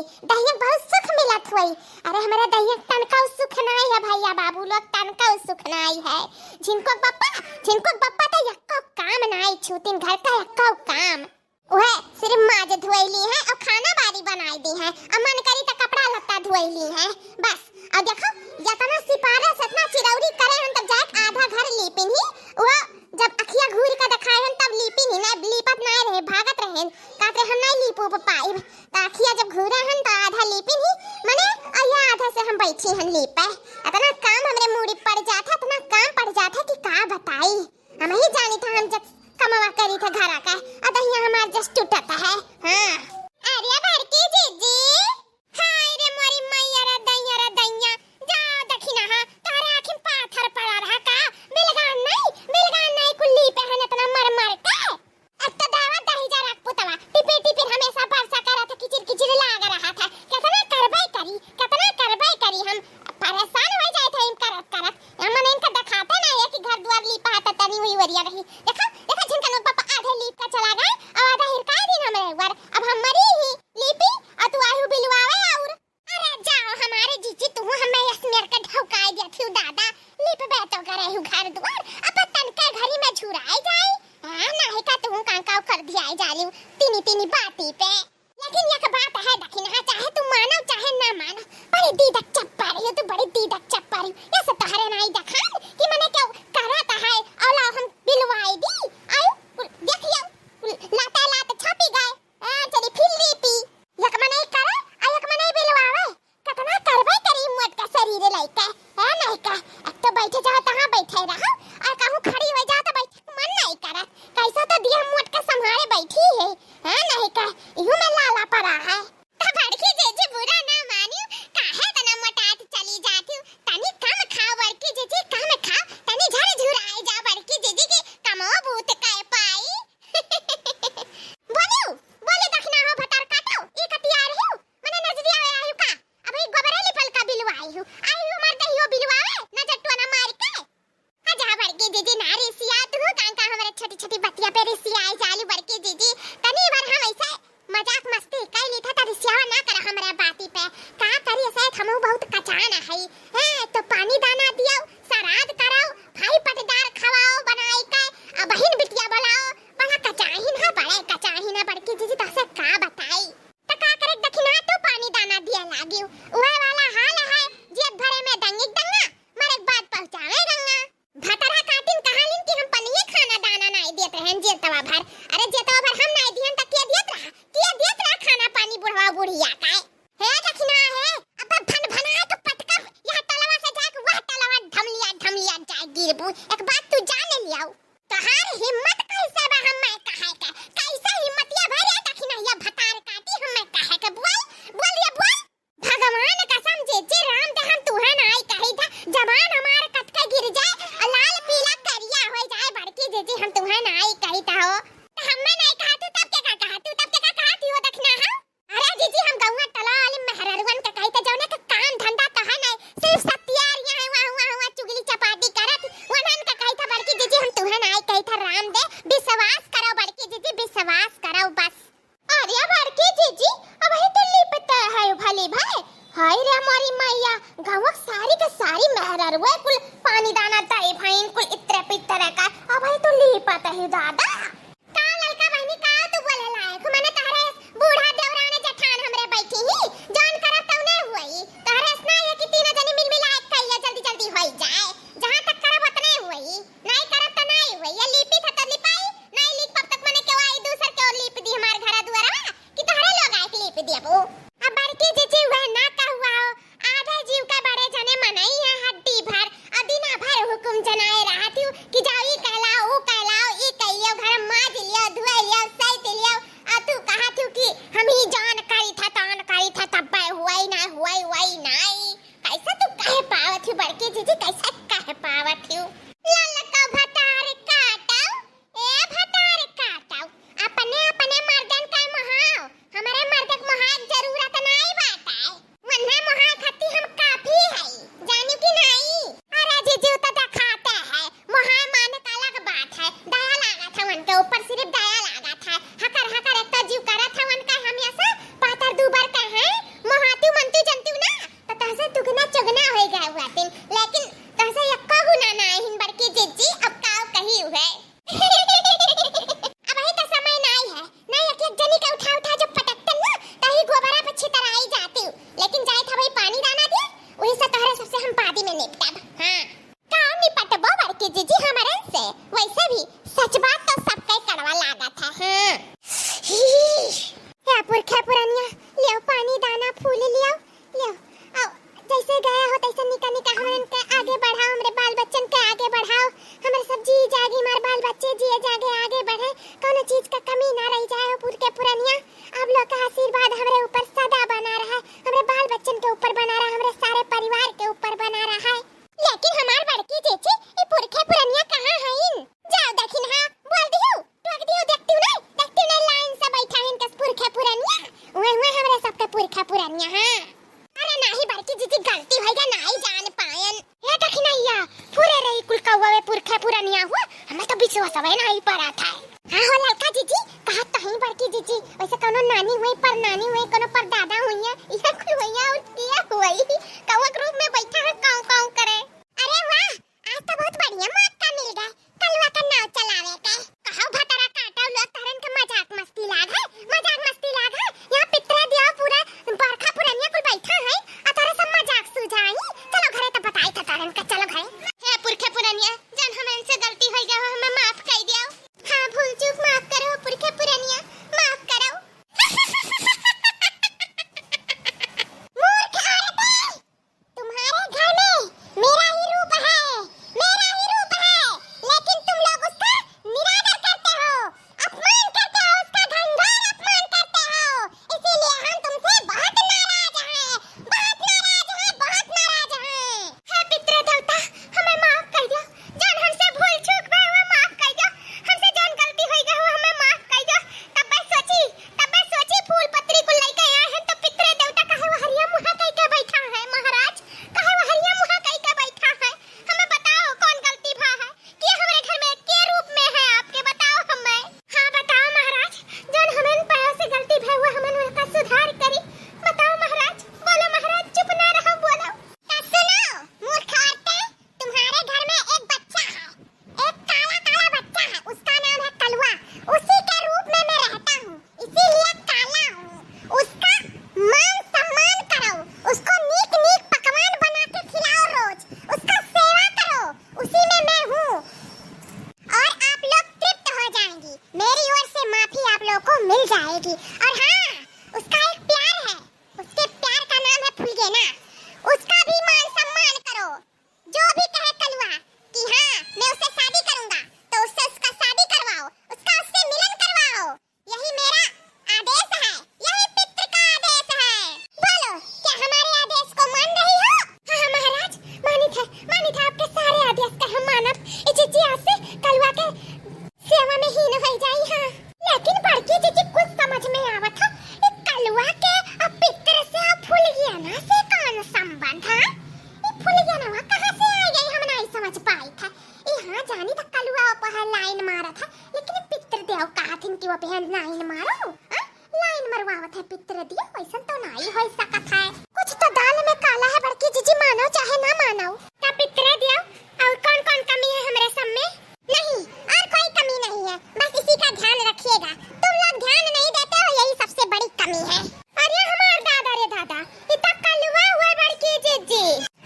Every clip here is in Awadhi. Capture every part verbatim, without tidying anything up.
दहिया बहुत सुख मिलत होई। अरे, हमरे दहिया तनका सुख नाई है भैया बाबू लोग, तनका सुख नाई है। झिनको बप्पा, झिनको बप्पा तो यक्को काम नाई छूतिन, घर का यक्को काम। वह सिर्फ माज धोई ली है और खाना बारी बनाई दी है, और मन करी तो कपड़ा लत्ता धोई ली है बस। और देखो, जितना सिपारस, इतना चिरौरी करे हन, तब जाके आधा घर लीपिन ही। वो जब अखिया घूर के देखाए हन, तब लीपिन ही ना, लीपत ना रहे, भागत रहे, कहते हम नहीं लीप उप पाइब। तो अखिया जब घूरे हन, तो आधा लीपिन ही, मने, और यह आधा से हम बैठी हन लीपे। इतना काम हमरे मूड़ी पड़ जाता, इतना काम पड़ जाता कि का बताई। हम ही जानी था, हम जब कमवा करी था घरा का, अदहिया हमार जस टूटत है। हाँ। अरे बड़की जीजी, हाय रे मोरी मैया रे दैया रे दैया, जा दखिना हा, तोहरे आँखी में पाथर पड़ा रहा का? बिलगान नहीं, बिलगान नहीं, कुल्ली पे हन इतना मर मर के। अब तो दावा दही जा रख पुतवा, टिपे टिपे हमेशा बरसा करत है, किचिर किचिर लाग रहा था। कितना करबे करी, कितना करबे करी, हम परेशान हो जाए थे इन करत करत। हमन इनका दिखाते ना है कि घर द्वार लीपा है तो तनी हुई वरिया रही। देखा, देखा झिनकन पापा आधे लीप का चला गए और आधा हिरकाए दिन हमरे ऊपर। अब हम मरी ही लीपी और तू आयु बिलवावे और। अरे जाओ हमारे जीजी, तू हमें यस मेर के ढौकाए दिया थी दादा। लीप बे तो करे हूँ घर द्वार, अब तनके घरी में झुराए जाए। हाँ, नाही का तू कांकाव कर दिया जालियो तीनी तीनी बाती पे। लेकिन एक बात है दखिनहा, चाहे तू मानो चाहे ना मानो, बड़ी दीदक चप्पा रही हो तू, बड़ी दीदक चप्पा रही हो। ये सब तोहरे नाई देखान कि मने क्यों करत है, औला हम बिलवाई दी, आयु, देखियो, लाते लाते छापी गए, आ, चली फिर लीपी। एक मनई करे, आ एक मनई बिलवावे, कतना करबे करी मोट का शरीर लइके, है नहीं का? एक तो बैठे जाओ तहाँ बैठे रहो, और कहूँ खड़ी हो जाओ तो बैठ मन नहीं करत। कैसा तो दिया मोट का संभारे बैठी है, है नहीं का? इहू में लाला पड़ा है। तो बड़की जीजी बुरा ना मानियो, काहे तना मोटात चली जाती हो? तनी कम खाओ बड़की जीजी, कम खाओ, तनी झर झुराए जा बड़की जीजी की कमो बूत के उठा उठा जब पटकतन ना, तही गोबरा पे छितराई जाती हूँ। लेकिन जाए था वही पानी दाना दिए, वही से तोहरे सबसे हम बादी में निपटब। हाँ, का निपटबो बड़की जीजी हमरन से? वैसे भी सच बात तो सबके कड़वा लागत है। हाँ। ही। हे पुरखे पुरनिया, लियो पानी दाना फूल लियो, लियो। आओ, जैसे गया हो तैसे निका निका हमरन के आगे बढ़ाओ, हमरे बाल बच्चन के आगे बढ़ाओ, हमरे सब जी जागी, हमार बाल बच्चे जिए जागे आगे बढ़े, कौनो चीज का कमी ना रह जाए हो पुरखे पुरनिया। आप लोग का आशीर्वाद हमरे ऊपर सदा बना रहे, हमरे बाल बच्चन के ऊपर बना रहे, हमरे सारे परिवार के ऊपर बना रहे। लेकिन हमार बड़की जीजी, ई पुरखे पुरनिया कहाँ हईन? जाओ दखिनहा, बोल दिहु, टोक दिहु, देखतिउ नहीं, देखतिउ नहीं, लाइन से बैठा हईन कस पुरखे पुरनिया। उहे, उहे हमरे सबके पुरखे पुरनिया, हाँ। अरे नाही बड़की जीजी, गलती होइगा, नाही जान पायन। हे दखिनैया, फुरे रही कुल कौवे पुरखे पुरनिया हुआ, हमें तो विश्वासवे नाही पड़ा था। हाँ हो ललका जीजी, कहत तो हई बड़की जीजी, वैसे कौनो नानी हुई, पर नानी हुई, कौनो पर दादा हुई है, यह कुल हुई है और किया हुई, कौवा के रूप में बैठा है, काऊ काऊ करे। अरे वाह, आज तो बहुत बढ़िया मौका मिल गए कलुआ का नाव चलावे के। कहो भतरा काटो लोग, तहरन के मजाक मस्ती लाग है, मजाक मस्ती लाग है। यहाँ पितरे दिया पूरा बरखा पुरनिया कुल बैठा है, आ तोरे सब मजाक सुझाई। चलो घरे तो बताई था तहरन का, चलो घरे। हे पुरखे पुरनिया, जन हम इनसे गलती हो गया हो, हमें माफ कर दियो। हाँ, भूल चूक माफ करो, पुरखे पुरनिया, माफ करो। मूर्ख औरतें, तुम्हारे घर में मेरा ही रूप है, मेरा ही रूप है, लेकिन तुम लोग उसका निरादर करते हो, अपमान करते हो, उसका घनघोर अपमान करते हो, इसीलिए हम तुमसे बहुत नाराज हैं, बहुत नाराज हैं, बहुत नाराज हैं। हे पितृ देवता, हमें माफ कर दो, जौन हमसे भूल चूक भय हुआ माफ कर दो, हमसे जौन गलती होई गई हुआ हमें माफ कर दो। तब्बे सोची, तब्बे सोची फूल पत्री कुल लइके आए हैं तो पितरे देवता काहे वहरिया मुहा कइके बैठा है महाराज, काहे वहरिया मुहा कइके बैठा है? हमें बताओ कौन गलती भा है कि हमरे घर में के रूप में है आपके, बताओ हमें। हाँ बताओ महाराज, जौन हमन पयो से गलती भय हुआ हमन उनका सुधार करी। बताओ महाराज, बोलो महाराज, चुप ना रहो, बोलो। तो सुनो मूर्ख औरतें, तुम्हारे घर में एक बच्चा है, एक काला काला बच्चा है, उसका नाम है कलुआ। उसी के रूप में मैं रहता हूँ, इसीलिए काला हूँ। उसका मान सम्मान करो, उसको नीक नीक पकवान बना के खिलाओ रोज, उसका सेवा करो, उसी में मैं हूँ। और आप लोग तृप्त हो जाएंगी, मेरी ओर से माफी आप लोगों को मिल जाएगी। और हाँ, उसका एक प्यार है, उसके प्यार का नाम है फुलगेना, उसका भी मान सम्मान करो। जो भी कहे कलुआ कि हाँ, मैं उससे शादी करूंगा, तो उससे उसका शादी करवाओ, उसका उससे मिलन करवाओ। यही मेरा आदेश है, यही पितृ का आदेश है। बोलो, क्या हमारे आदेश को मान रही हो? हाँ, हाँ, महाराज, मानित है, मानित है, आपके सारे आदेश का हम मानब। ए जीजी, आज से कलुआ के सेवा में हीन होई जाई, हाँ। लेकिन बड़की जीजी, कुछ समझ में आवत है, ई कलुआ के अब पितृ से और फुलगेना से कौन संबंध है? ई फुलगेनवा कहाँ से आ गई, हम नहीं समझ पाई था। ई हाँ जानी तो कलुआ पर लाइन मारत है, लेकिन ई पितृ देव कहथिन कि वो पे लाइन मारो, हाँ? लाइन मरवावत है पितरे दियो, ऐसन तो नाई होई सकत है। कुछ तो दाल में काला है बड़की जीजी, मानो चाहे ना मानो। का पितरे दियो, और कौन कौन कमी है हमरे सब में? नहीं, और कोई कमी नहीं है, बस इसी का ध्यान रखिएगा। तुम लोग ध्यान नहीं देते हो, यही सबसे बड़ी कमी है। अरे हमार दादा रे दादा, ई तो कलुआ हुआ बड़की जीजी।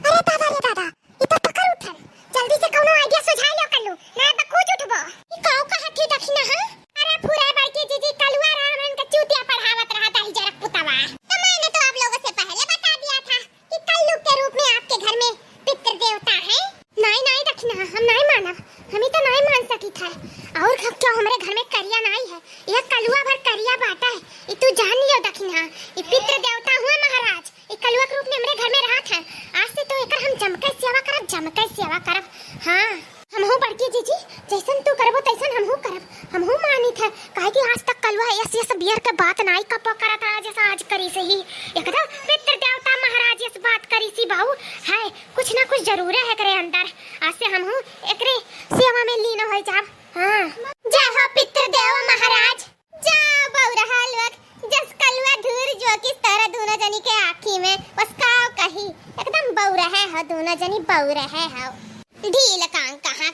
अरे दादा रे दादा, ई तो पकड़ उठल। जल्दी से कौनो idea सुझाई लो कल्लू, ना तो कूद उठबो। ई काऊ कहत ही दखिना, हाँ? अरे फुरे बड़की जीजी, कलुआ रहा हमन के चूतिया पढ़ावत रहा, दही जरक पुतवा। तो मैंने तो आप लोगों से पहले बता दिया था कि कल्लू के रूप में आपके घर में पितृ देवता है। नाई, नाई दखिना, हम नाई मानब, हम ई तो नाई मान सकित है। और घ-, क्यों हमरे घर में करिया नाई है, यह कलुआ भर करिया बाटा है, ई तू जान लियो दखिना, ई पितृ देवता हुए महाराज। ई कलुआ के रूप में हमरे घर में रहत है, आज से तो एकर हम जमके सेवा करब, जमके सेवा करब। हाँ, हमहू बड़की जीजी, जैसन तू करबो तैसन हमहू करब, हमहू मानित है, काहे कि आज तक कलुआ यस यस बियर के बात नाई कपो करत रहा, जैसा आज करी से ही एकदम पितृ देवता महाराज यस बात करी सी बाऊ है, कुछ ना कुछ जरूरे है एकरे अंदर। आज से हमहू एकरे सेवा में लीन हो जाब। हाँ, जय हो पितृ देव महाराज। जा बौरहा लोग, जस कलुआ धूर जो किस तरह दोनों जनी के आँखी में, बस का कही, एकदम बौरहे हो दोनों जनी, बौरहे हो। ढील कान कहाँ